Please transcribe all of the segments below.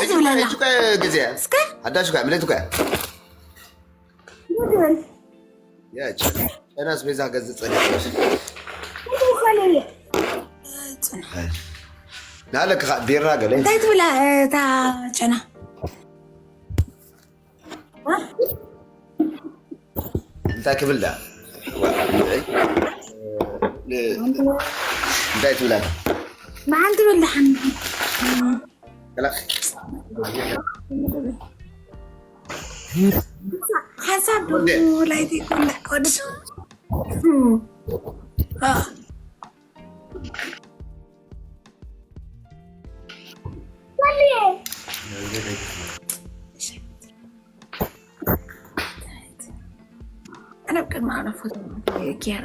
ሕጂ እኮ፣ ሕጂ እኮ ግዜ እስከ ኣዳሽ እኮ ምለት እኮ። ምን ትብል? ያ ጨና ኣስቤዛ ገዝእ ጸኒሐ። ጽንሕ። ናለካ ቢራ ገለ። እንታይ ትብላ እታ ጨና? እንታይ ክብል ዳ? እንታይ ትብላ? መዓን ትብል ደሓን? ሓሳብ ዶ ላይቲ ኩላ ወድሱ ኣነ ኣብ ቅድሚ ኣነ ፎቶ ጌራ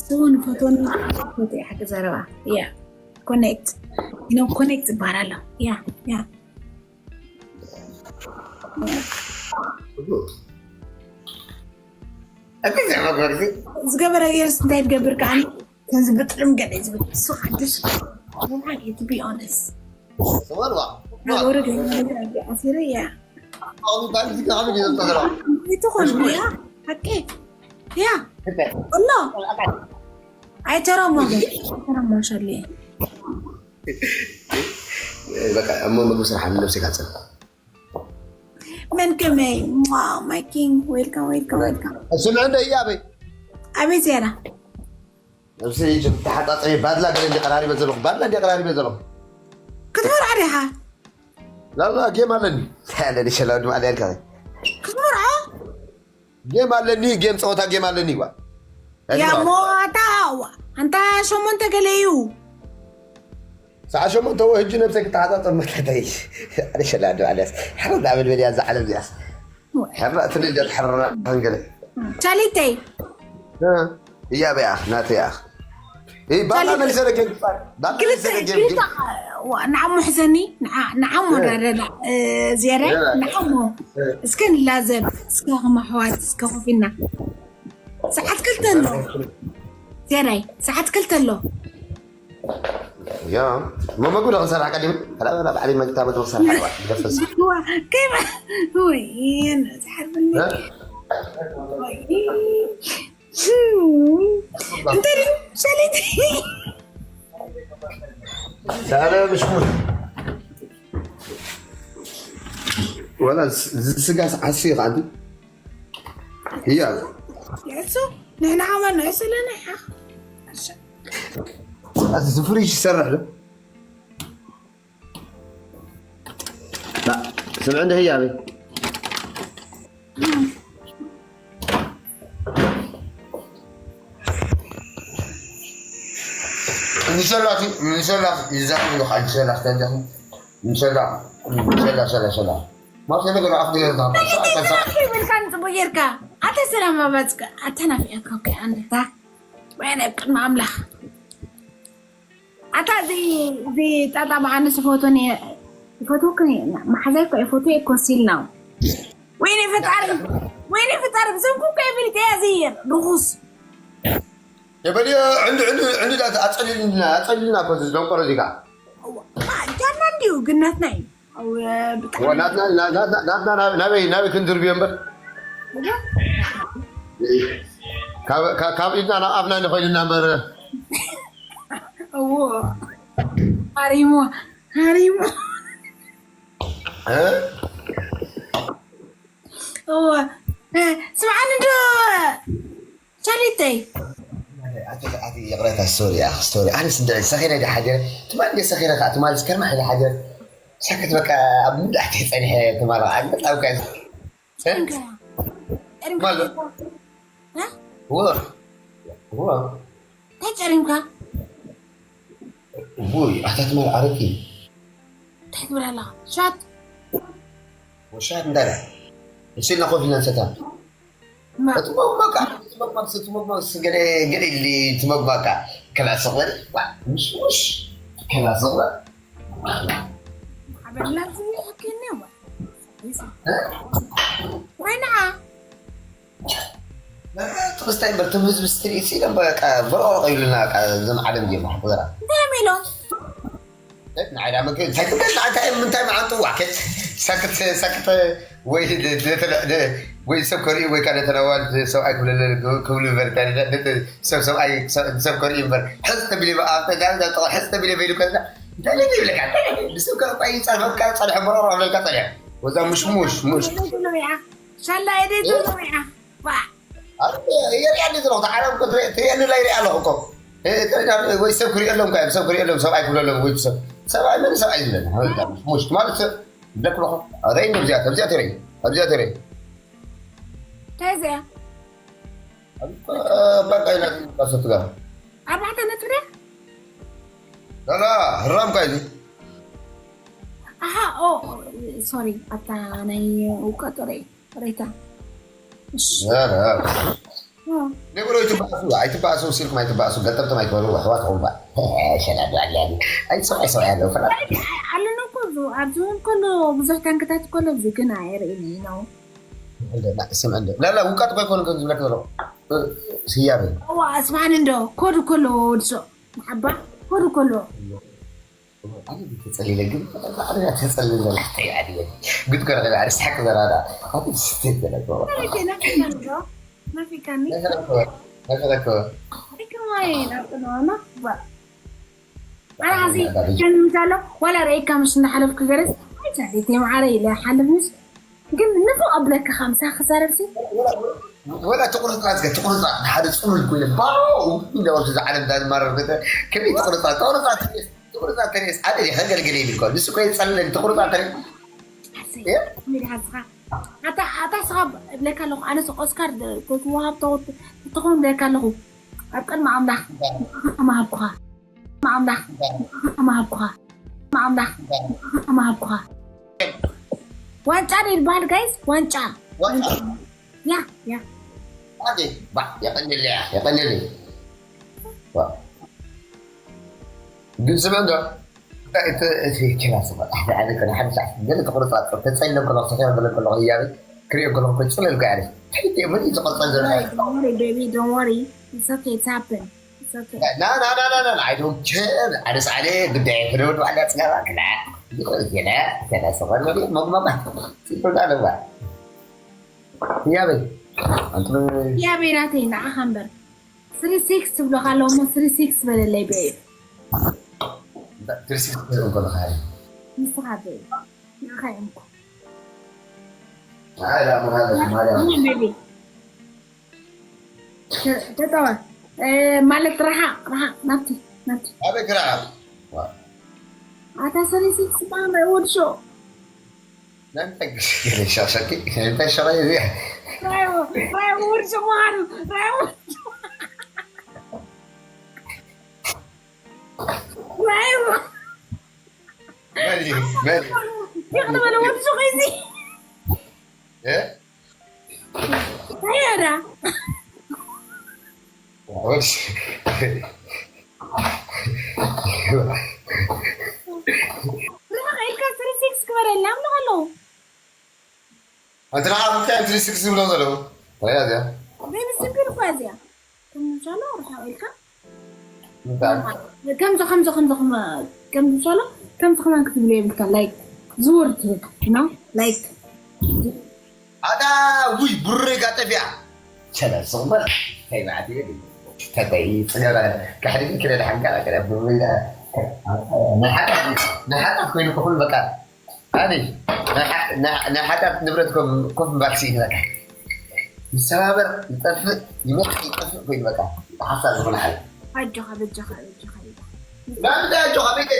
ዝውን ፎቶን ፎቶ ሓቂ ዘረባ ያ ኮኔክት ኢኖም ኮኔክት ይባሃል ኣሎ። ያ ያ ዝገበረ ጌርስ እንታይ ትገብር ከዓኒ ከምዚ ብጥልም ገለ ዝብል እሱ ሓድሽ to be honest ስማልዋ ወረድ ነገር ኣሲረ ያ ይትኾን ያ ሓቂ ያ እሎ ኣይተረሞ ኣይተረሞ ሸሊ በቃ እሞ ምግቢ ስራሕ ነብሲ ካፅል መን ከመይ my king welcome welcome welcome ስምዕ እንደ እያ ኣበይ ኣበይ ዝያዳ ነብሲ ተሓፃፀቢ ባድላ ገለ እንዲ ቀራሪበ ዘለኹ ባድላ እንዲ ቀራሪበ ዘለኹ ክትመርዖ ዲኻ ላላ ጌም ኣለኒ ኣለኒ ሸላ ድማ ኣለያ ልካ ክትመርዖ ጌም ኣለኒ ጌም ፀወታ ጌም ኣለኒ ዋ ያ ሞታ ኣንታ ሸሞንተ ገለ እዩ ሰዓ ሸሞንተ ወ ህጂ ነብሰይ ክተሓፃፀብ መከተይ ኣነ ሸላ ድማ ኣለያስ ሕረ ዳብል በልያ እዛ ዓለም እዚኣስ ሕረ እቲ ልደት ሕረ ሃንገለ ቻሊተይ እያ በያ ናተያ ባላ መልሰ ለገ ባላ መልሰ ለገ ንዓሞ ሕዘኒ ንዓሞ ዳረዳ ዝያዳ ንዓሞ እስከ ንላዘብ እስከ ከማሕዋት እስከ ኮፊና ሰዓት ክልተ ኣሎ ዝያዳይ ሰዓት ክልተ ኣሎ ያ መመጉ ዶ ክንሰርሕ ቀዲም ፈላበላ ባዕሊ መግታ መድረክ ሰርሕ ደፈስ ወይ ዝሓርብኒ እንታይ ድዩ ሸሊት ሳለ ብሽኩር ወላ ዝስጋስ ዓሱ ይኸዓንቲ እያ የሱ ንሕና ዓማና የስለና እዚ ፍሪጅ ይሰርሕ ዶ ስምዕ እንደ ህያበይ እንሸላ እንሸላ ይዛረብ ኢሉ ከዓ እንሸላ ተንደኹ እንሸላ እንሸላ ሸላ ሸላ ማርሴ ነገር ኣፍ ገይረ ይብልካ ንፅቡቅ ጌርካ ኣተ ሰላም ኣባፅካ ኣተናፊዕካ ኮ ኣንታ ወይነ ቅድሚ ኣምላኽ ኣታ እዚ እዚ ጣጣ ብዓንስ ፎቶን ይፈትወክን መሓዛይ እኮ ይፈትወ እኮ ሲል ነው ወይኔ ፈጣሪ ወይኔ ፈጣሪ ብሰንኩ እኮ ይብል እያ እዚ ርኹስ የበልዮ ዕንዱ ዕንዱ ዕንዱ ዳት ኣጸሊልና ኣጸሊልና እኮ እዚ ደንቆሮ እዚጋ ጃና እንዲሁ ግናትና እዩ ናበይ ናበይ ክንድርብዮ እምበር ካብ ኢድና ናብ ኣፍና ንኸይድና እምበር እዎ ሃሪሞ ሃሪሞ እዎ ስምዓኒ ዶ ቻሊተይ ይቕረታ ስቶሪ ስቶሪ ኣነ ስድዐ ሰኺረ ዲ ሓዲረ ትማል ዲ ሰኺረ ከዓ ትማል ስከርማ ሒደ ሓዲረ ሰክት በቃ ኣብ ምድኣት ፀኒሐ ትማል ኣብ ቃ እንታይ ጨሪምካ ውይ ኣታ ትማል ዓረቂ እንታይ ትብል ኣለኻ ሻት ወሻት እንዳለ እሺ ኢልና ኮፍ ኢልና ንሰታ ትመግባካ ትመግባክስ ገለ ገለ ኢሊ ትመግባካ ከላስቕ በል ምሽ ምሽ ከላስቕ በል ሓበርላ ዝሕክኒ ወይና ጥቕስታይ በር ትም ህዝቢ ስትሪት ኢሎም በቃ በረቕ ኢሉና እዞም ዓለም ጌማ ሓቁዘራ እንታይ ኢሎም ንዓይ ዳመ እንታይ ክብል ንዓይ እንታይ ምንታይ መዓንጥዋ ከት ሰክት ሰክት ወይ ደ- ደ- ደ- ወይ ሰብ ከርኢ ወይ ካለ ተናዋል ሰብኣይ ክብለለ ክብሉ ይበል እንታይ ደ- ደ- ሰብ ሰብኣይ ሰብ ሰብ ከርኢ እምበር ሕዝ ተቢለ ኣብ ተጋሪ ዛጠቐ ሕዝ ተቢለ በይሉ ከዛ እንታይ ለ ይብለካ እንታይ ለ ንስብ ከ ቋይ ጸርፈካ ጸርሐ በረሮ ክብለልካ ጸርሐ ወዛ ሙሽ ሙሽ ሙሽ ሻላ ኤደይ ተዘዊዓ ባ የሪኣኒ ዘለኹ ዓለም ትሪኣኒ ላይ ሪኣ ኣለኹ እኮ ወይ ሰብ ክሪኦ ኣለዎም ካብ ሰብ ክሪኦ ኣለዎም ሰብኣይ ክብሎ ኣለዎም ወይ ሰብ ሰብኣይ መን ሰብኣይ ዝብለና ሙሽ ማለት ሰብ ይብለክ ኣለኹ ረይ ኣብዚኣ ኣብዚኣ ትረይ ኣብዚኣ ትረይ እንታይ እዚኣ በቃ ኢላ ሰትጋ ኣርባዕተ ነጥብ ድያ ላላ ህራም ካ እዚ ኣሃ ኦ ሶሪ ኣብታ ናይ ውቀጦ ሬታ ንብሎ ኣይትበኣሱ ኣይትበኣሱ ሲልኩም ኣይትበኣሱ ገጠምቶም ኣይትበሉ ኣሕዋት ኹም ሸላዱ ኣልያኒ ኣይሰብኣይ ሰብኣይ ኣለዉ ፈላ ኣለና እኮ ኣብዚ ኣብዚ እውን ከሎ ብዙሕ ታንክታት ከሎ እዚ ግን ኣይርእን ነው ስምዐ ላላ ውቃጥ ኮይኮኑ ከም ዝብለክ ዘሎ ስያበ እዋ እስማን እንዶ ኮዱ ከሎ ወድሶ ሓባ ኮዱ ከሎ ኣነ ተጸሊለ ግን ባዕልና ተጸልለ ላሕተይ ኣድየ ግድ ከረኸ ኣደ ስሓቅ ዘራዳ ኣደ ስቴት ዘለኮ ናፊካኒ ነፈረከ ከማይ ናጥነዋና ኣዚ ከንዛሎ ዋላ ረእካ ምሽ እንዳሓለፍኩ ገለስ ኣይቻለይተ ማዓረ ኢለ ሓልፍ ምሽ ግን ንፉ ኣብለካ ከምሳ ክዛረብ ሲ ወላ ትቁርጽ ራስከ ትቁርጽ ሓደ ጽኑል ኮይነ ባው እንደወርቱ ዝዓለም ዳዝማረር ከመይ ትቁርጽ ትቁርጽ ትቁርጽ ተሬስ ሓደ ዲ ከገልግል ይብል ኮ ንሱ ኮይ ጸለል ትቁርጽ ተሬስ ሚድሃዝኻ ኣታ ኣታ ስኻ እብለካ ኣለኹ ኣነስ ኦስካር ተትወሃብ ትኾን እብለካ ኣለኹ ኣብ ቅድሚ ኣምላኽ መሃብኩኻ ኣምላኽ መሃብኩኻ ኣምላኽ መሃብኩኻ ዋንጫ ዶ ይበሃል ጋይስ ዋንጫ ዋንጫ ያ ያ ኣዴ ባ የቀንልያ የቀንል ግን ስምዕ እንዶ ክላስ ሓደ ሓደ ሓደ ሰዓት ገለ ተቁርጻ ተጸለም ከለኹ ሰኺረ በለ ከለኹ ህያበይ ክሪኦ ከለኹ ኮይ ጽለል ጋር ምን ዝቆርጸ ዘሎ Don't worry, baby, don't worry. It's okay, it's happen. It's okay. ና ና ና ና ና I don't care ኣነስ ኣነ ጉዳይ ክደወድ ባዕላ ጽጋባ ክላ ይቆይ ገለ ገለ ሰቆር መግመማ ጽልዳ ኣለዋ ህያበይ ኣንተ ያ ቤናተይ ንዓኻ እምበር ስሪ ሲክስ ትብሎካ ኣለዎ እሞ ስሪ ሲክስ በለለይ በዩ ትርሲ እንኮ ለኻ ንስኻ በዩ ንዓኻ እዮም እኮ ኣላ መሃለ ማርያም ቤቢ ተጠወ ማለት ረሓቕ ረሓቕ ናብቲ ናብቲ ኣበይ ክረዓ ኣታ ስሪ ሲክስ ባንዳ ወድሾ ናይ እንታይ ግሽ ገለ ሻሸኪ ናይ እንታይ ሸራይ እዚኣ ራዮ ራዮ ወድሾ ምዃኑ ራዮ ራዮ መን እዩ መን እዩ ይቕንበለ ወድሾ ኸይዚ እ ታየዳ ወድሽ ርሕቕ ኢልካ ስሪ ሲክስ ክበረልና ምንኸለዉ ኣንተ ደኣ እንታይ ትሪ ሲክስ ዝብሎ ዘለዉ እንታይ እያ እዚኣ ቤቢ ስንግል እኳ እዚኣ ከምቻሎ ርሕቕ ኢልካ እንታይ ከምዚ ከምዚ ከምዚ ከምዚ ከምዚ ቻሎ ከምዚ ከማን ክትብሎ የብልካ ላይክ ዝውር ትብል ኖ ላይክ ኣታ ውይ ብሩረይ ጋጠፊያ ቸለ ስቕበል ከይባዕት ተበይ ጽገበ ካሕድግን ክለ ደሓንካ ከለ ብሩረይ ንሓጣት ኮይኑ ክኹን በቃ ኣበይ ናይ ሓጢኣት ንብረት ኮፍ ምባል ስኢኒ በቃ ይሰባበር ይጠፍእ ይመርቅ ይጠፍእ ኮይኑ በቃ ሓሳብ ዝኾነ ሓል ኣጆኻ በጃኻ በጃኻ ናምንታይ ኣጆኻ መይተ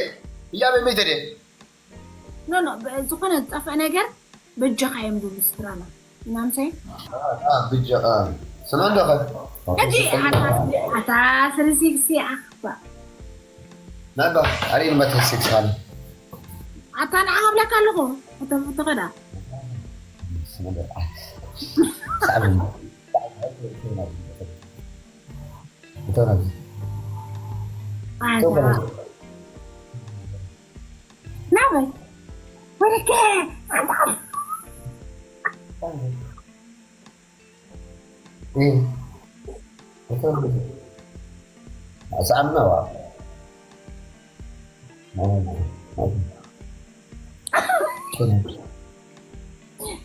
እያበይ መይተ ደ ኖ ኖ ዝኾነ ዝጠፍእ ነገር በጃኻ እዮም ዝብሉ ስድራና ኢናምሰይ ብጃ ስማ እንደኸ ሕጂ ኣታ ስሪ ሲክስ ኣኽባ ናባ ኣሪን መትሪ ሲክስ ሃኒ ኣታ ንዓ ክብለካ ኣለኹ እቶም እተኸዳ ናበይ ወደከ ሰኣምና ዋ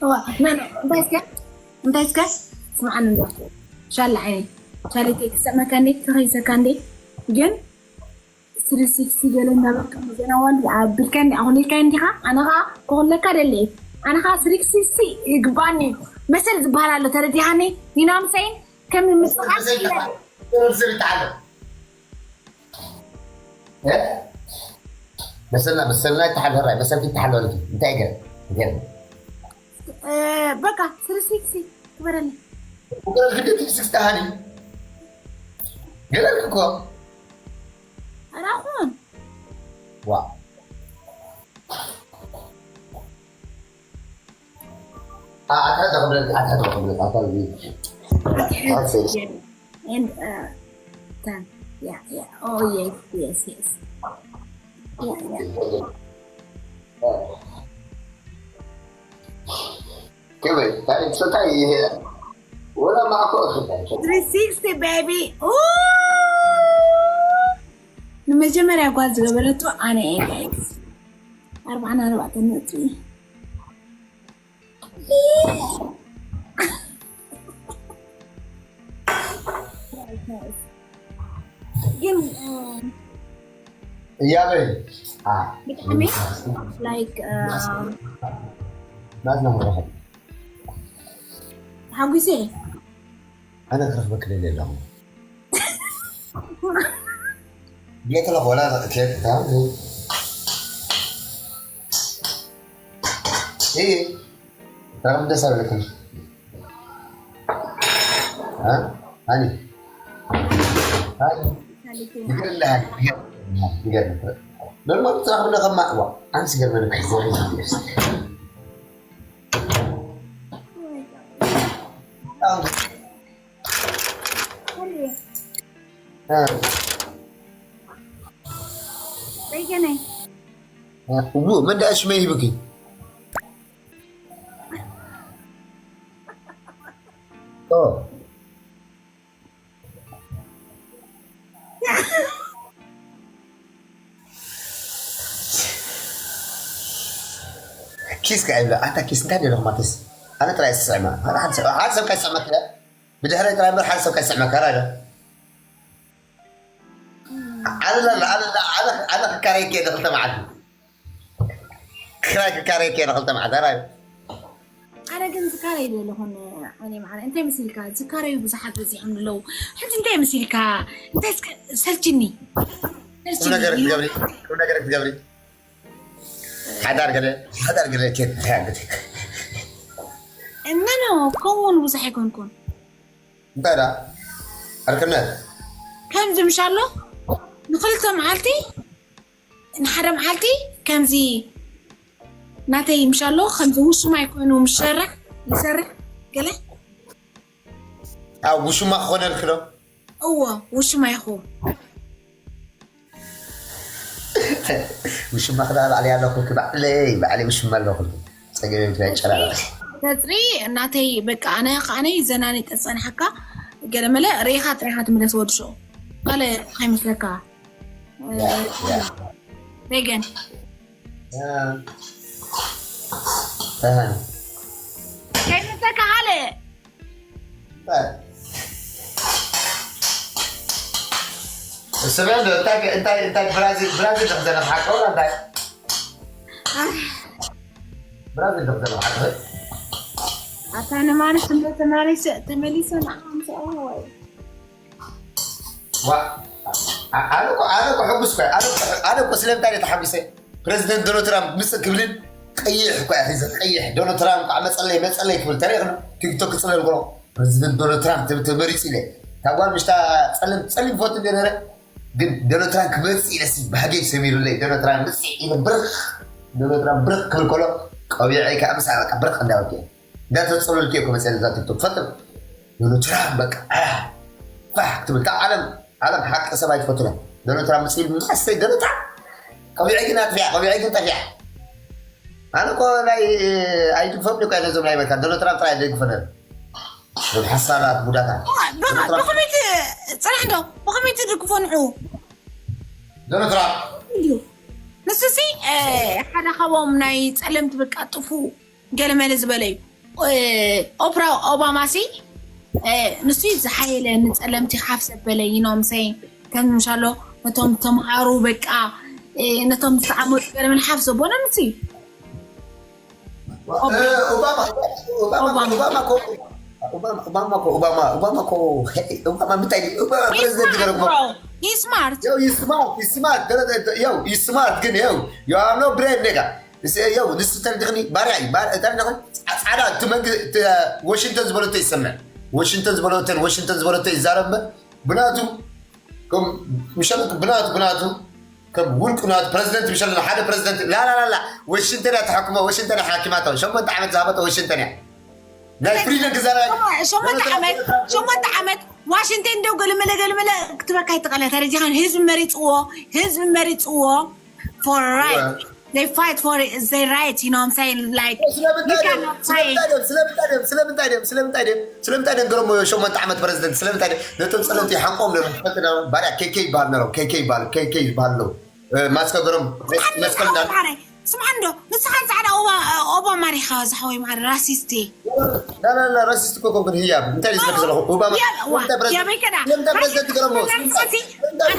እዋ፣ ና፣ ና፣ እንታይ እስከ? እንታይ እስከ? ስምዓኒ እንዶ። ሻላ ዓይነይ። ሻለተይ ክሰመካ እንዴ? ክኸይሰካ እንዴ? ግን ስሪ ሲክስቲ ገለ እንዳበልካ መዘናዋል ኣቢልካ እንዴ? ኣኹሊልካ እንዲኻ? ኣነ ኸዓ ክኹለካ ደለየ። ኣነ ኸዓ ስሪ ሲክስቲ ይግባኒ እዩ። መሰል ዝበሃል ኣሎ፣ ተረዲኻኒ? You know what I'm saying? ከም ምጽቓር መሰል ይበሃል። ይበሃል። መሰል ይበሃል። እ? መሰልና፣ መሰልና ይተሓል፣ ሕራይ፣ መሰልኪ ይተሓል በልኪ። እንታይ ገር? ገር። እ፣ በቃ፣ ስሪ ሲክስቲ ክበረለይ። ወገን ግዲ ስሪ ሲክስቲ ሃኒ። ገለልክ እኮ። ኣራኹን። ዋ። ኣ-፣ ኣታ ተቐብለልክ፣ ኣታ ተቐብለልክ፣ ኣታ ዚ-፣ ኣታ ዚ-፣ And, uh, ten. Yeah, yeah. Oh, yes, yes, yes. Yeah, yeah. ከመይ? እንታይ፣ እንታይ ይሄ? ወላ ማዕኮ እኽል። Three sixty, baby. Ooh! ንመጀመርያ ጓል ዝገበረቶ ኣነ እየ፣ ጋይስ። ኣርባዓን ኣርባዕተን ነጥቢ። ግን፣ እ፣ እያበይ? አ፣ ብጣዕሚ፣ ላይክ፣ እ፣ ናትና ምረኸብ። ሓጒሰ። ኣነ ክረኽበኪ ደልየ ኣለኹ። ቤት ለኾ ወላ ኬክ፣ እ፣ እ፣ ብጣዕሚ ደስ ኣለኩም። እ? ሃኒ። ሃኒ። ይገርምሃል፣ ይገርምሃል፣ ይገርምሃል። ኖርማል ትራኽብና ከማ፣ ዋ፣ ኣንስ ገርመን ክዘሪ። እ። በየነይ። እ፣ እዎ፣ መን ደኣ ሽመይ ሂብኪ? ኦ። ኪስ ከ ኣይብላ፣ ኣታ ኪስ እንታይ ደለኹም ኣትስ? ኣነ ጥራይ ስስዕማ። ኣነ ሓደ ሰብ፣ ሓደ ሰብ ከይስዕመካ፣ ብድሕረይ ጥራይ እምበር ሓደ ሰብ ከይስዕመካ፣ ራይዶ። ኣነ፣ ኣነ፣ ኣነ፣ ኣነ፣ ኣነ ክካረየኪ እየ ንክልተ መዓልቲ። ክራይ ክካረየኪ እየ ንክልተ መዓልቲ፣ ራይዶ። ኣነ ግን ዝካረይ ዘለኹን፣ ኣነ መዓረ፣ እንታይ መሲልካ? ዝካረዩ ብዙሓት በዚሖም ኣለዉ። ሕጂ እንታይ መሲልካ? እንታይ እስከ ሰልችኒ? ቁም ሰልችኒ። ነገር ክትገብሪ፣ ቁም ነገር ክትገብሪ። ሓዳር ገለ፣ ሓዳር ገለ ኬት፣ እንታይ ኣገደክ? እነ ነው፣ ከምኡውን ብዙሕ ኣይኮንኩን። እንታይ ደኣ? ዕርክነት? ከምዚ ምሽ ኣሎ፣ ንኽልተ መዓልቲ፣ ንሓደ መዓልቲ፣ ከምዚ ናተይ ምሽ ኣሎ፣ ከምዚ ውሽማይ ኮይኑ ምሽ ሰርሕ፣ ይሰርሕ፣ ገለ? ኣብ ውሽማ ክኾነልክ ዶ? እዎ፣ ውሽማ ይኹ። ውሽማ ክዳ ባዕለይ ኣለኹ፣ ባዕለይ፣ ባዕለይ ውሽማ ኣለኹ። ጸገበይ ብታይ ጨራራ። ተጽሪ እናተይ በቃ ኣነ ከኣነይ ዘናኒ ጠጸንሓካ ገለ መለ ሬኻ ጥሬኻ ትምለስ ወድሾ። ካለ ኣይመስለካ። ያ፣ ያ። በገን። ያ። ኣሃ። ከይመስለካ ካለ። ስለ ዶ እንታይ፣ እንታይ፣ እንታይ ብራዚል፣ ብራዚል ዶ ክዘረብ ሓቀው እንታይ? ብራዚል ዶ ክዘረብ ሓቀው? ኣታ ንማንስ እንዶ ተመሊሰ፣ ተመሊሰ ንዓም ሰው ወይ? ዋ፣ ኣ-፣ ኣነ እኮ፣ ኣነ እኮ ሕጉስ እኮ፣ ኣነ እኮ፣ ኣነ እኮ ስለምንታይ እየ ተሓጒሰ? ፕረዚደንት ዶናልድ ትራምፕ ምጽእ ክብልን ቀይሕ እኮ እያ ሒዘ፣ ቀይሕ። ዶናልድ ትራምፕ ከዓ መጸለይ፣ መጸለይ ክብል ተሪእኽና። ቲክቶክ ክጽለል ከሎ ፕረዚደንት ዶናልድ ትራምፕ ትብል ተመሪጹ ኢለ። እታ ጓል ምሽታ ጸሊም፣ ጸሊም ፎቶ እንደ ነረ፣ ግን ዶናልድ ትራምፕ ክመጽእ ኢለሲ ባህገይ ሰሚሩለይ። ዶናልድ ትራምፕ ምጽእ ኢለ ብርኽ፣ ዶናልድ ትራምፕ ብርኽ ክብል ከሎ ቆቢዐይ ከዓ ምሳኣ በቃ ብርኽ እንዳበልኩ እየ። እንዳተጸለልኩ እየ እኮ መጸለይ እዛ ቲክቶክ። ፈጥር ዶናልድ ትራምፕ በቃ፣ ዓ፣ ፋሕ ክትብል። እታ ዓለም፣ ዓለም ሓቂ ሰብ ኣይትፈቱን እያ። ዶናልድ ትራምፕ ምጽእ ኢሉ፣ ኣሰይ ዶናልድ ትራምፕ። ቆቢዐይ ግን ኣጥፊኣ፣ ቆቢዐይ ግን ጠፊኣ። ኣነ እኮ ናይ ኣይድግፎም እኮ ነዞም ናይ ኣሜሪካ፣ ዶናልድ ትራምፕ ጥራይ ኣይደግፎን እየ። እዞም ሓሳዳት ጉዳታ። ብ-፣ ብ-፣ ዶናልድ ትራምፕ። ብኸመይ ት-፣ ጽናሕ እንዶ፣ ብኸመይ ትድግፎ ንዑ? ዶናልድ ትራምፕ። እንድዩ። ንሱ ሲ ሓደ ካብኦም ናይ ጸለምቲ በቃ ጥፉ ገለመለ ዝበለ እዩ። ኦፕራ ኦባማ ሲ ንሱ እዩ ዝሓየለ ንጸለምቲ ሓፍ ዘበለ ይኖምሰይ ከምሻሎ ነቶም ተምሃሩ በቃ ነቶም ዝተዓመጡ ገለመለ ሓፍ ዘቦነ ንሱ እዩ። ኦባማ ምታይ ኦባማ ፕሬዚደንት ገረሞ ስማርት ስማርት ግን ው ዩ ኖ ብሬን ኔጋ ው ንሱ ተልድኽኒ ባርያ እዩ ጻዕዳ እቲ መንግ ወሽንግተን ዝበለቶ ይሰምዕ ወሽንግተን ዝበለተን ወሽንግተን ዝበለቶ ይዛረብ እምበር ብናቱ ምሸ ብናቱ ብናቱ ከም ውልቁ ናቱ ፕረዚደንት ምሸ ሓደ ፕረዚደንት ላላላላ ወሽንግተን እያ ተሓክሞ ወሽንግተን እያ ሓኪማቶ ሸሞንተ ዓመት ዝሃበቶ ወሽንግተን እያ ናይ ፍሪደን ክዛራ ሸሞንተ ዓመት ሸሞንተ ዓመት ዋሽንግተን ደው ገልመለ ገልመለ ክትበካ ይትቀለ ተረጂኻን ህዝቢ መሪፅዎ ህዝቢ መሪፅዎ for right they fight for it, their right you know what I'm saying like you cannot fight ስለምንታይ ደም ስለምንታይ ደም ስለምንታይ ደም ስለምንታይ ደም ስለምንታይ ደም ገረሞ ሸሞንተ ዓመት ፕረዚደንት ስለምንታይ ደም ነቶም ጸለምቲ ሓቆም ነሮም ባርያ ኬኬ ይበሃል ነሮም ኬኬ ይበሃል ኬኬ ይበሃል ነው ማስከ ገሮም መስቀል እንዳ ስምዓ እንዶ ንስኻን ፃዕዳ ኦባማ ሪኻ ዝሓወይ ማዕረ ራሲስቲ ራሲስት እኮ ኮንኩን ህያብ እንታይ ዝበክ ዘለኹ ኦባማ የበይ ከዳ ስለምንታይ ፕረዚደንት ገረሞ ስለምንታይ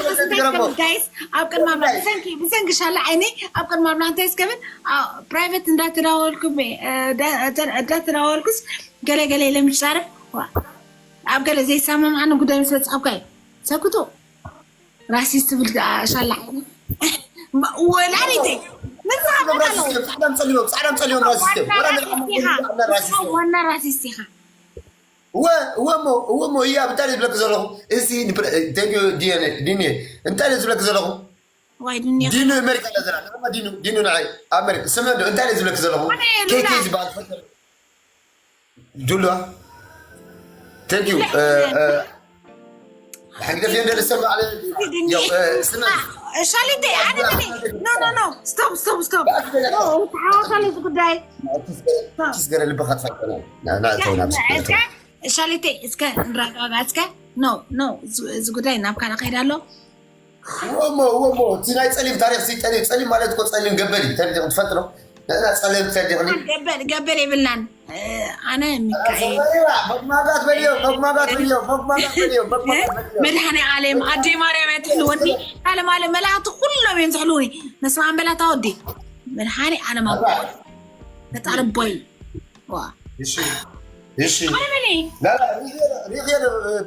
ፕረዚደንት ገረሞ ጋይስ ኣብ ቅድማ ብሰንኪ ብሰንኪ ሻላ ዓይኒ ኣብ ቅድማ ብላ እንታይ ስከብል ፕራይቬት እንዳተዳወልኩ እንዳተዳወልኩስ ገለገለ ኢለ ምሻርፍ ኣብ ገለ ዘይሰማምዓኒ ጉዳይ ምስ በፅሐኳ እዩ ሰክቱ ራሲስት ትብል ሻላ ዓይኒ ወላዲተይ ንስኻ ራሲስት ጻዕዳም ጸሊሞም ጻዕዳም ጸሊሞም ራሲስት ወላ ንዓሞ ራሲስት ዋና ራሲስት ኢኻ እወ እወ እሞ እወ እሞ እያ ብታይ ዝብለክ ዘለኹ እዚ ዲኒ እንታይ ዝብለክ ዘለኹ ዋይ ዱንያ ዲኑ ኣሜሪካ ለዘላ ዲኑ ዲኑ ንዓይ ኣሜሪካ ስምዕ ዶ እንታይ ዝብለክ ዘለኹ ኬኬ ዝበሃል ዱሉ thank you ሓግደፍ የንደል ሰማዕ ስምዕ ሻሊተይ ኣነ ኖ ኖ ኖ ስቶፕ ስቶፕ ስቶፕ ተሓዋሳለ ጉዳይ ኪስ ገረ ልብኻ ትፈቀነ ናእተውና ሻሊተይ እስከ ንረጋጋ እስከ ኖ ኖ እዚ ጉዳይ ናብ ካልእ ከይዳ ኣሎ እወሞ እወሞ እቲ ናይ ፀሊም ታሪክ ሲ ጠሊም ፀሊም ማለት እኮ ፀሊም ገበል እዩ ተሪክ ትፈልጥ ነው ንሕና ፀለምቲ ተሪክኒ ገበል ገበል የብልናን ኣነ ሚካኤል መጉማጋት በልዮ መጉማጋት በልዮ መጉማጋት በልዮ መጉማጋት በልዮ መድኃኔ ዓለም ኣደይ ማርያም እያ ትሕልወኒ ዓለም ዓለም መላእክቲ ኩሎም እዮም ዝሕልውኒ መስማዕ በላታ ወዲ መድኃኔ ዓለም ኣቦ ፈጣሪ ኣቦይ ዋ እሺ እሺ ኣነ መን ሪክዮ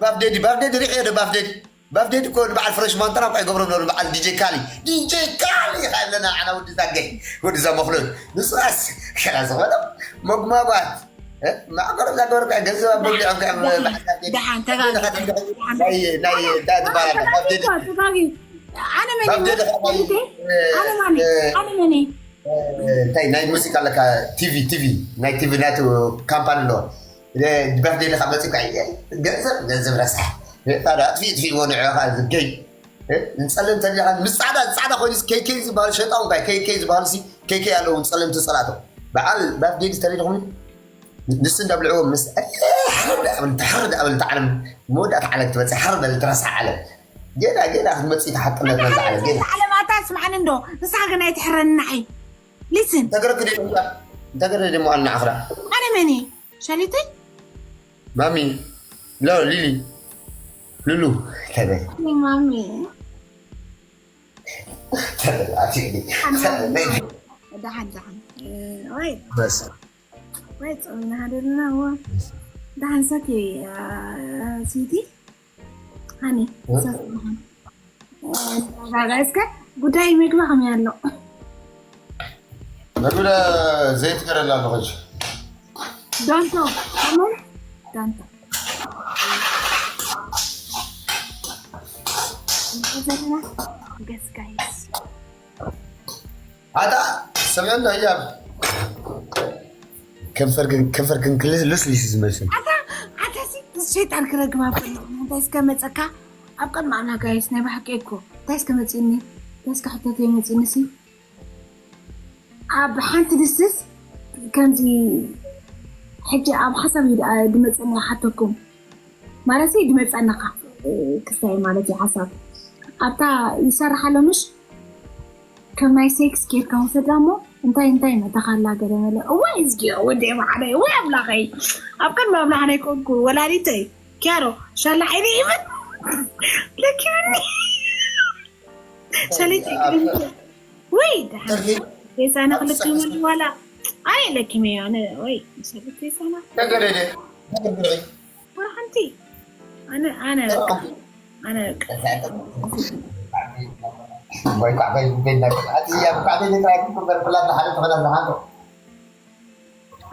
ባፍዴዲ ባፍዴዲ ሪክዮ ባፍዴዲ ባፍዴዲ እኮ ንበዓል ፍረሽማን ጥራይ እኳ ይገብሮ ነሩ በዓል ዲጄ ካሊ ዲጄ ካሊ ካብ ለና ዓና ወዲ ዛገይ ወዲ ዛ መክሎት ንስኻስ ከላ ዝኾነ መጉማጓት ማዕቀር እዛ ገበርካ ገንዘብ ኣብ በሊዖም ደሓን ተጋጊ ናይ እንታይ ትባላል ባፍዴዲ ተጋጊ ኣነ መን ባፍዴዲ ኣነ ማን ኣነ መን እንታይ ናይ ሙዚቃ ኣለካ ቲቪ ቲቪ ናይ ቲቪ ናቱ ካምፓኒ ኣለዎ ባፍዴ ኢልካ መፂእካ ገንዘብ ገንዘብ ረሳሕ ኣጥፊ ጥፊ ወንዑ ካ ዝገይ ንፀልም ተሊኻ ምስ ፃዕዳ ፃዕዳ ኮይኑ ኬኬ ዝበሃል ሸጣው እንታይ ኬኬ ዝበሃል ሲ ኬኬ ኣለዉ ፀለምቲ ፀላእቶ በዓል ባፍዴ ተሪድኹም ንስ እንዳብልዕዎ ምስ ሓር ዳብል ተሓር ዳብል ተዓለም መወዳእታ ዓለም ትበፅሕ ሓር በል ትረሳሕ ዓለም ጌና ጌና ክትመፅእ ተሓጥነት ነዛ ዓለም ጌና ዓለማታ ስምዓኒ እንዶ ንስኻ ግን ኣይትሕረኒ ንዓይ ሊስን እንተገረክ እንተገረ ደሞ ኣልና ዓኽራ ኣነ መን እየ ሸሊተይ ማሚ ሎ ሊሊ ሉሉ ተበል ማሚ ተበል ኣትይኒ ደሓን ደሓን ወይ በስ ወይ ጾምና ሃደርና ዋ ደሓን ሰኪ ስዊቲ ሃኒ ሰኪ ደሓን እስከ ጉዳይ ምግቢ ከመይ ኣሎ መግቢ ዘይትገረላ ኣለኸች ዳንቶ ከመይ ዳንቶ ዘለና ገስ ጋይስ ኣታ ሰምዕና ህያብ ከንፈርክን ከንፈርክን ክልስ ልስልስ ዝመስል ኣታ ኣታ ሲ ሸይጣን ክረግማ ከሎ እንታይ እስከ መፀካ ኣብ ቅድሚ ኣምላክ ጋይስ ናይ ብሓቂ እኮ እንታይ እስከ መፂኒ እንታይ እስከ ሕተት መፂኒ ሲ ኣብ ሓንቲ ድስስ ከምዚ ሕጂ ኣብ ሓሳብ እዩ ደኣ ድመፀኒ ሓተኩም ማለት እዩ ድመፀና ክስታይ ማለት እዩ ሓሳብ ኣብታ ይሰርሕ ኣሎ ምሽ ከም ናይ ሴክስ ጌርካ ውሰዳ እሞ እንታይ እንታይ መተኻላ ገለ መለ። እዋይ እዝጊዮ ወዲ ማዕረይ ወይ ኣምላኸይ፣ ኣብ ቅድሚ ኣምላኽ ናይ ኮንኩ ወላዲተይ ኪያሮ ሻላ ዓይነ ይብል ለኪብኒ ሸለይተይ ወይ ደሓን ሬሳና ክልክመሉ ዋላ ኣይ ለኪመ ኣነ ወይ ሰብት ሬሳና ተገደደ ተገደደ ወራሓንቲ ኣነ ኣነ ኣነ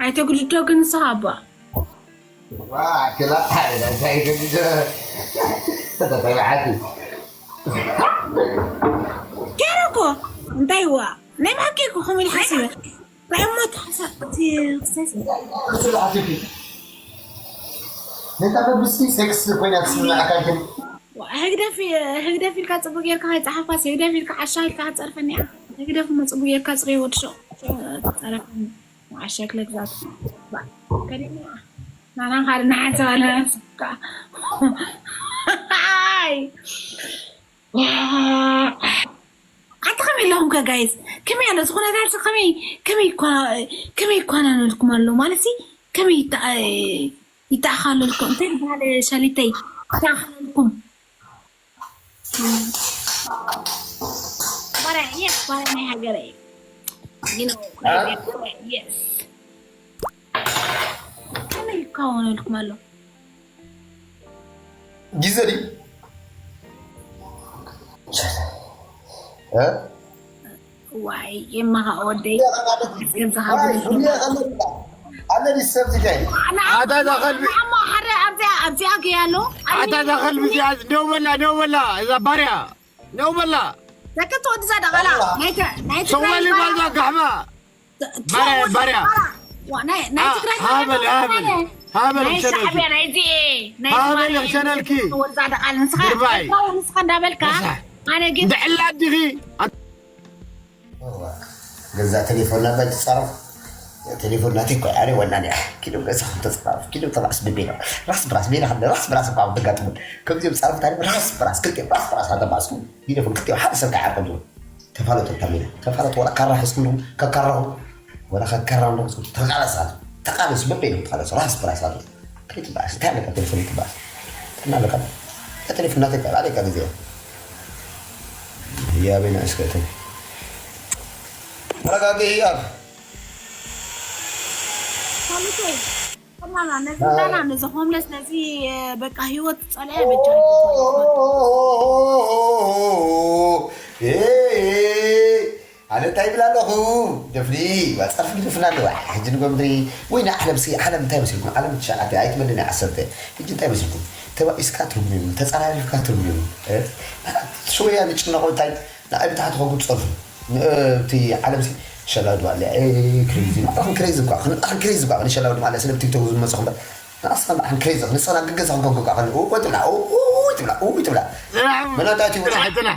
ኣይተግድዶ ግን ንስኻ ኣባ ገይረ እኮ እንታይ ዋ ናይ ብሓቂ እኮ ከምኡ ኢሉ ሓሲበ ራእሞ ተሓሳቅቲ ክሰስ ነታ መብስቲ ሴክስ ኮይና ትስምዓካ ግን ህግደፍ ህግደፍ ኢልካ ፅቡቅ ጌርካ ከይፀሓፍካስ ህግደፍ ኢልካ ዓሻ ኢልካ ክትፀርፈኒ እያ። ህግደፍ እሞ ፅቡቅ ጌርካ ፅርዮ ወዲ ሸቕ ፀረፈኒ ዓሻ ክለ ግዛት ከዲና ናና ካልእ ንሓንሳብ ኣለና ስካ ኣይ ኣቲ ከመይ ኣለኹም ከ ጋይዝ ከመይ ኣሎ ዝኾነ ዳርሲ ከመይ ከመይ ይኳ- ከመይ ይኳናነልኩም ኣሎ ማለት ሲ ከመይ ይታ- ይተኣኻለልኩም እንታይ ዝበሃለ ሸሊተይ ይተኣኻለልኩም ባርያ የስ ባርያ ናይ ሃገረ you know yes ከመይ ይኳወነልኩም ኣሎ ጊዜ ድዩ እ? ዋይ የማኻ ወደይ ገንዘኻ ኣለኒ ሰብ ትገኝ ኣታ እዛ ከልቢ ኣሞ ሓደ ኣብዚኣ ኣብዚኣ ገያሎ ኣታ እዛ ከልቢ እዚኣ ደው በላ ደው በላ እዛ ባርያ ደው በላ ደቂ ትወዲ እዛ ደቓላ ናይ ተ- ናይ ትግራይ ሶማሊ ባዛ ጋሕማ ባርያ ባርያ ዋ፣ ናይ ናይ ትግራይ ሃበል ሃበል ሃበል ናይ ሸነልኪ ሻዕብያ ናይዚ ናይ ሃበል ትግራይ ሸነልኪ ወዛ ደቓል ንስኻ ድርባይ። ንስኻ እንዳበልካ ኣነ ግን እንድሕላ ኣዲኺ ገዛ ቴሌፎን ናባይ ትፃረፍ ቴሌፎን ናተይ እኮ ኣነ ወናኒ ኪሎ ገዛ ተፃረፍ ኪሎ ተባዕስ ብቤና ራስ ብራስ ቤና ሓደ ራስ ብራስ እኳ ተጋጥሙ ከምዚኦም ፃረፍ ታሪክ ራስ ብራስ ክልቲኦም ራስ ብራስ ኣተባዕስኩም ቴሌፎን ክልቲኦም ሓደ ሰብ ከዓርቆም ዝብል ተፋለጡ ተሚና ተፋለጡ ወላ ካራ ሒዝኩም ከካራኹ ወላ ከካራ ተቃለሳት ተቃለሱ በበይኑ ተቃለሱ ራስ ብራስ ኣሉ ከይትባእስ እንታይ ኣለካ ቴሌፎን ይትባእስ ጥና ኣለካ ቴሌፎን ናተይ ኣለካ ግዜ ያበይና እስከ ተረጋጊ እያሉ ነዚ ዳና ነዚ ሆምለስ ነዚ በቃ ህይወት ጸለያ በጃ ኣነ እንታይ ይብል ኣለኹ ደፍኒ ጸርፊ ግድፍና ኣለዋ ሕጂ ንጎምድሪ ወይ ንዓለም ሲ ዓለም እንታይ መሲልኩም ዓለም ትሽዓተ ኣይትመድን ዓሰርተ ሕጂ እንታይ መሲልኩም ተባኢስካ ትርጉም የብሉ ተጸራሪፍካ ትርጉም የብሉ ሽወያ ንጭነቆ እንታይ ንኣይ ብታሕቲ ከጉድ ጸርፉ እቲ ዓለም ሲ ሸላዱ ኣለ ክሬዚ ንባዕልኹም ክሬዚ እኳ ንባዕልኹም ክሬዚ እኳ ንሸላዱ ማለት ስለ ቲክቶክ ዝመጽኹም ንኣስኻ ንባዕልኹም ክሬዚ ንስኻ ግገዛ ክንከንኩ እኳ ከን እወ ትብላ እወ ትብላ እወ ትብላ መናጣት ይብላ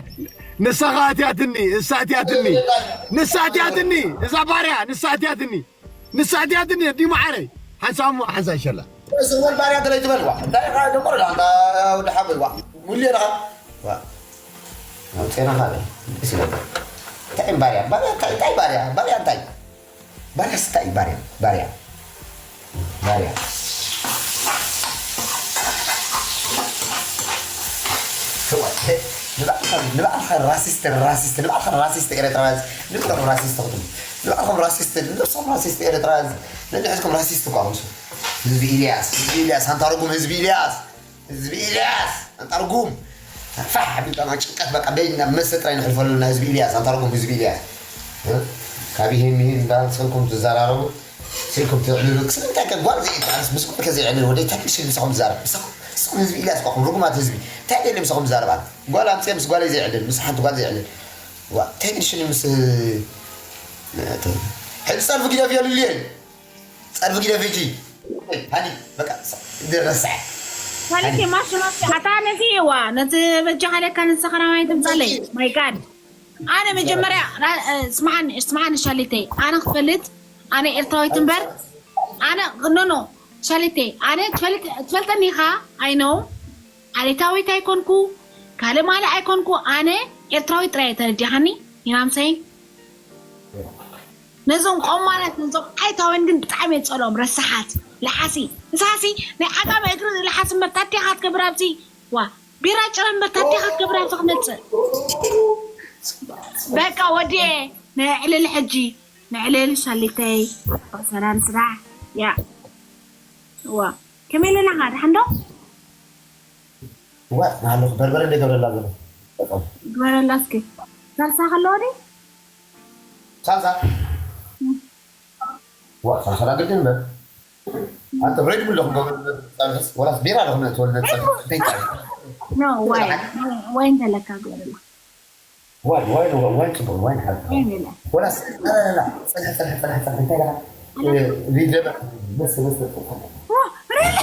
ንሳኻ ኣትያትኒ እሳ ኣትያትኒ ንሳ ኣትያትኒ እዛ ባርያ ንሳ ኣትያትኒ ንሳ ኣትያትኒ ዲ ማዓረይ ሓንሳብ እሞ ሓንሳ ይሸላ ስወል ባርያ ገለ ትበልዋ እንታይ ደቆር ወዲ ሓጎይዋ ሙሉ ዲኻ ኣውፅኤና ካልእ ደስ ይበል እንታይ ባርያ ባርያ እንታይ እንታይ ባርያ ባርያ እንታይ ባርያ ስታይ ባርያ ባርያ ባርያ ንባዕልኻ ራሲስት ራሲስት ንባዕልኻ ራሲስት ኤርትራውያን ንባዕልኹም ራሲስት ክትብሉ ንባዕልኹም ራሲስት ንነብስኹም ራሲስት ኤርትራውያን ነንሕዝኩም ራሲስት እኳ ከምሱ ህዝቢ ኢልያስ ህዝቢ ኢልያስ ኣንታ ርጉም ህዝቢ ኢልያስ ህዝቢ ኢልያስ ኣንታ ርጉም ፋሕ ኣቢልካ ናብ ጭንቀት በቃ በይንና መስተ ጥራይ ንሕልፈሉ ና ህዝቢ ኢልያስ ኣንታ ርጉም ህዝቢ ኢልያስ ካብ ይሄን ይሄን እንዳልሰልኩም ትዘራረቡ ስልኩም ትዕልሉ ስለምንታይ ከ ጓል ዘይትዓርስ ምስ ጓል ከዘይዕልል ወደይ እንታይ ክሽል ምሳኹም ትዛረብ ምሳኹም ንስኹም ህዝቢ ኢልያስ ኳኹም ርጉማት ህዝቢ እንታይ ደሊ ምሳኹም ትዛረብ ኣነ ጓል ኣምፅየ ምስ ጓለይ ዘይዕልል ምስ ሓንቲ ጓል ዘይዕልል ዋ እንታይ ክሽል ምስ ሕዚ ፀርፊ ግደፍ የልልየን ጸርፊ ግደፊ እጂ ሃኒ በቃ ድረሳዕ ማለት ማሽኖች ኣታ ነዚ ዋ ነዚ በጃ ካለካ ንስኻ ናባይ ትምጻለይ my god ኣነ መጀመርያ ስምዓኒ ስምዓኒ ሻሊተይ ኣነ ክፈልጥ ኣነ ኤርትራዊት እምበር ኣነ no no ሻሊተይ ኣነ ትፈልጠኒ ኢኻ I know ዓሌታዊት ኣይኮንኩ ካልእ ማለ ኣይኮንኩ ኣነ ኤርትራዊት ጥራይ ተረዲኻኒ you know what I'm saying ነዞም ቆማላት፣ ነዞም ኣይታውያን ግን ብጣዕሚ እየ ዝጸልኦም። ረሳሓት፣ ለሓሲ። ንሳሲ ናይ ዓጋመ እግሪ ለሓሲ እምበር ታዲያ ክትገብር ኣብዚ። ዋ፣ ቢራ ጭረ እምበር ታዲያ ክትገብር ኣብዚ ክመጽእ። በቃ ወዲኤ፣ ነዕልል ሕጂ፣ ነዕልል ሻሊተይ። ሰላም ስራሕ። ያ። ዋ፣ ከመይ ኣለና ኸ? ደሓን ዶ? ዋ፣ ናለኹ በርበረ እንደ ገብረላ ዘሎ። በጣም። ግበረላ እስኪ። ሳልሳ ከለዎ ድዩ? ሳልሳ? ዋ፣ ሳልሳ ግድን በል። ኣንተ ሬድ ቡል ለኹም ገብረ ጸብሕስ፣ ወላስ ቢራ ለኹም ነእትወልና ጸብሕስ? እንታይ ጸብሕስ? ኖ፣ ዋይን። ዋይን ተለካ ግበረላ። ዋይን፣ ዋይን፣ ዋይን ጽቡቕ፣ ዋይን ሓብ። ዋይን የለ። ወላስ፣ ላ፣ ላ፣ ላ፣ ጸንሐ፣ ጸንሐ፣ ጸንሐ፣ ጸንሐ፣ እንታይ ደኣ? እ፣ ሪድ ለበ፣ መስ፣ መስ፣ መስ፣ ዋ፣ ሪሊ?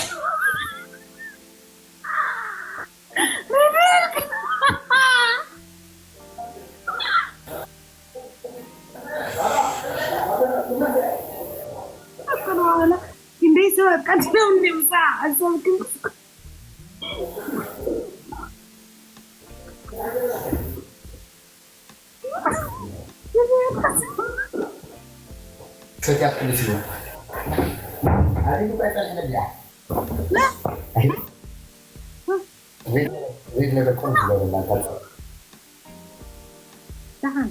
ክንደይ ሰባት ቀቲሎም እንድዮም፣ ምሳሕ ሓሰብክን? ሰትያ ቅዱስ እዩ። ኣሪጉ ባይ ጸንሐ ነቢያ። ሪድ፣ ሪድ ነገር ቁም ትገብርና፣ እንታይ? ደሓን።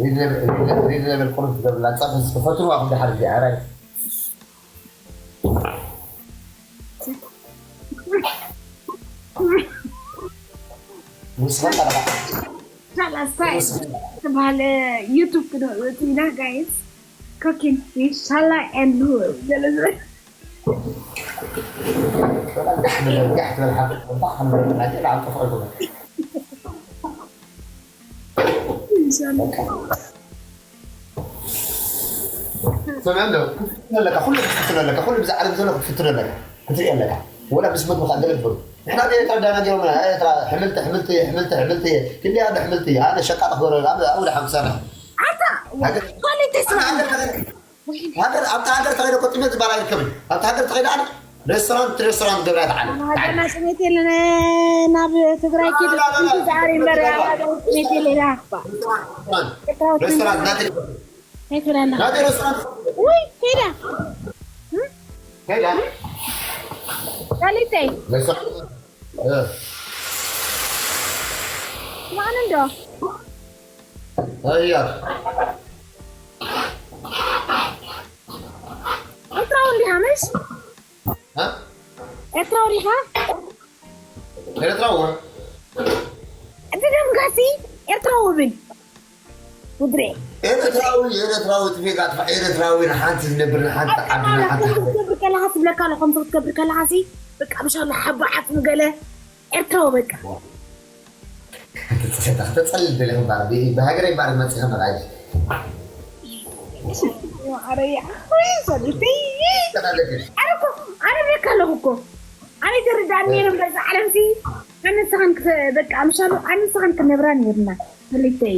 ሪድ ነገር፣ ሪድ ነገር ቁም ትገብርና፣ ጸብሒ ዝፈትዋ ኹም ደሓር እዚኣ፣ ኣራይ። ንስኻ ጠረኻ። ሻላ ስታይል ትበሃል ዩቱብ ክነእትኢና ጋይስ። ኮኪን ፊሽ፣ ሻላ ኤንድ ሁ ገለ ዝበል። በጣም ጋሕ ንበል፣ ጋሕ ትበል፣ ሓንቲ ሓንቲ ሓንቲ ሓንቲ ሓንቲ ሓንቲ ሓንቲ ኢንሻላህ። ሰምዐ እንዶ፣ ክትፍትን ኣለካ፣ ኩሉ ክትፍትን ኣለካ፣ ኩሉ ብዛ ዓለም ዘሎ ክትፍትን ኣለካ፣ ክትርኢ ኣለካ። ወላ ምስ መግብኻ ገለ ትበሉ። ንሕና ኣብ ኤርትራ ዳና ገይሮምና፣ ኤርትራ ሕምልቲ፣ ሕምልቲ፣ ሕምልቲ፣ ሕምልቲ፣ ክንደይ ኣሎ ሕምልቲ፣ ኣነ ሸቃ ክበረ፣ ኣብ፣ ኣብ ደሓን ክሰርሕ። ኣታ፣ ሃገር-፣ ኳሊቲ ስማ። ኣነ ሃገር ተኸይደ፣ ሃገር፣ ኣብታ ሃገር ተኸይደ እኮ ጥሜት ዝበሃል ኣይርከብን። ኣብታ ሃገር ተኸይደ ኣነ ሬስቶራንት፣ ሬስቶራንት ገብራ ተዓለ። ኣብ ሃገርና ጥሜት የለን፣ ናብ ትግራይ ኪድ። ላ፣ ላ፣ ላ፣ ላ። ዛሬ እምበር ኣብ ሃገር ጥሜት የለን። ሬስቶራንት ናተይ። ኣይትብላና። ናተይ ሬስቶራንት። ውይ፣ ሄዳ። ሄዳ። ዳሊተይ። ሬስቶራንት። እ። ማን እንዶ? እያ። ኤርትራዊ እንዲኻ፣ ምሽ? እ? ኤርትራዊ ዲኻ? ኤርትራዊ። እቲ ደምካሲ ኤርትራዊ ብል። ውድሬ። ኤርትራዊ፣ ኤርትራዊ፣ እቲ ፌጋ ኣጥፋ፣ ኤርትራዊ፣ ንሓንቲ ዝነብር፣ ንሓንቲ ዓዲ፣ ንሓንቲ ሃገር። ክትገብር ከለኻ፣ ትብለካ ኣሎ፣ ከምዚ ክትገብር ከለኻ ሲ፣ በቃ፣ ብሻላ ሓባ ዓጽሚ ገለ ኤርትራዊ፣ በቃ። ተጸልል ደለኹም ባር፣ ብ-፣ ብሃገረይ ባር መጺኸ መራጅ። ኣረያ፣ ወይ ሰሉቲ። ተናደድን። ኣረ እኮ፣ ኣረ ብለካ ኣለኹ እኮ። ኣነ ተረዳእኒ ነይሩ እምበር፣ እዛ ዓለም ሲ፣ ኣነ ንስኻን ክተ-፣ በቃ፣ ምሻሉ፣ ኣነ ንስኻን ክነብራ ነይርና። ሰሉተይ።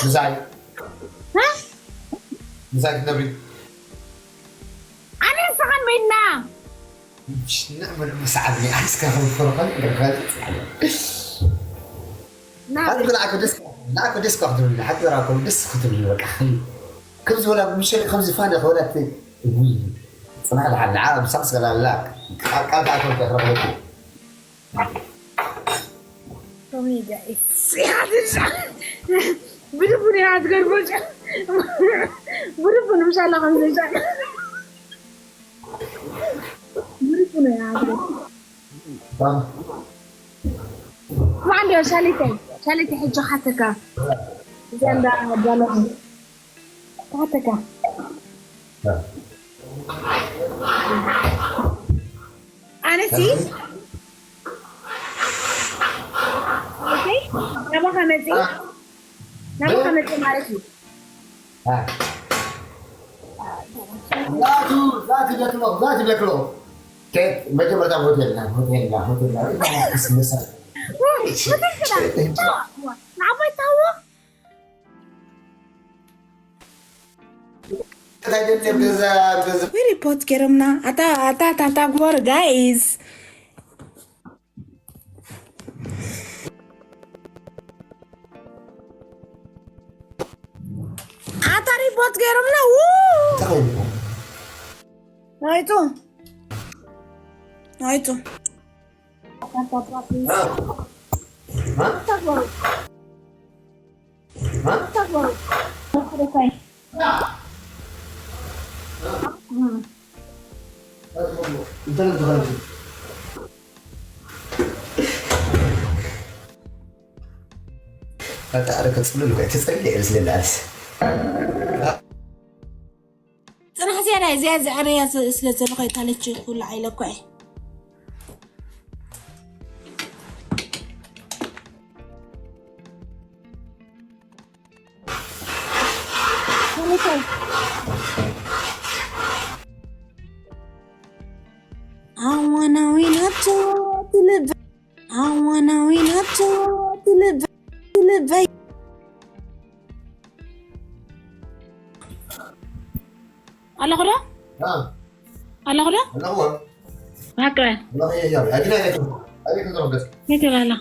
ምሳይ። እ? ምሳይ ክትነብሪ። ኣነ ንስኻን በይንና። ሽና ምን ምሳዓብ ኣስካ ከም ፈረኸን ገርኸን። ና። ኣነ ብላዕኩ ደስ፣ ብላዕኩ ደስ ክትብሉኒ፣ ሓቂ ዘራኩም ደስ ክትብሉኒ፣ በቃ። ከም፣ ከም ዝበላ ምሸት፣ ከም ዝፋነ ከወላት፣ ውይ፣ ጽናሕ ደሓን፣ ንዓ ምሳስ ገላላ፣ ቃል፣ ቃል ተኣቶም ተረኽበኩ። ቶሚ ጋይስ፣ ያድርሻ። ብልቡ ነው ያዝገርጎች። ብልቡ ነው ምሻላ ከምዘሻ። ብልቡ ነው ያዝገርጎች። ማን ዲዮ ሻሊተይ፣ ሻሊተይ ሕጂ ሓተካ። እዚኣ እንዳ ባለኹ። ሓተካ። ኣነሲ፣ ኦኬ፣ ናባኻ መጺ፣ ናባኻ መጺ ማለት እዩ። ዛቱ፣ ዛቱ ጀትሎ፣ ዛቱ ጀትሎ። ከየት መጀመርታ ሆቴልና፣ ሆቴልና፣ ሆቴልና፣ ክስመሳ። ዋ፣ ዋ፣ ንዓባይ ታዎ። ሪፖርት ገይሮምና። ኣታ፣ ኣታ፣ ኣታ፣ ኣታ፣ ግበሩ፣ ጋይስ። ሪፖርት ገይሮምና። ው! ናይቱ። ናይቱ። ኣታ ኣረ ከጽልል እኮ ተጸልየ እየ ዝለለ ኣነስ። ጽናሕ ዝያዳ እዚኣ ዝዕረያ ስለ ዘለኹ የታለች ኩሉ ዓይለ እኮ እየ። ኣዋናዊ ናቶ ትልበ ኣዋናዊ ናቶ ትልበ ትልበይ ኣለኹ ዶ ኣለኹ ዶ ኣለኹ ሃቅረ ኣለኹ እየ እያሉ ኣግና እየ እየ እየ እየ ይትላላ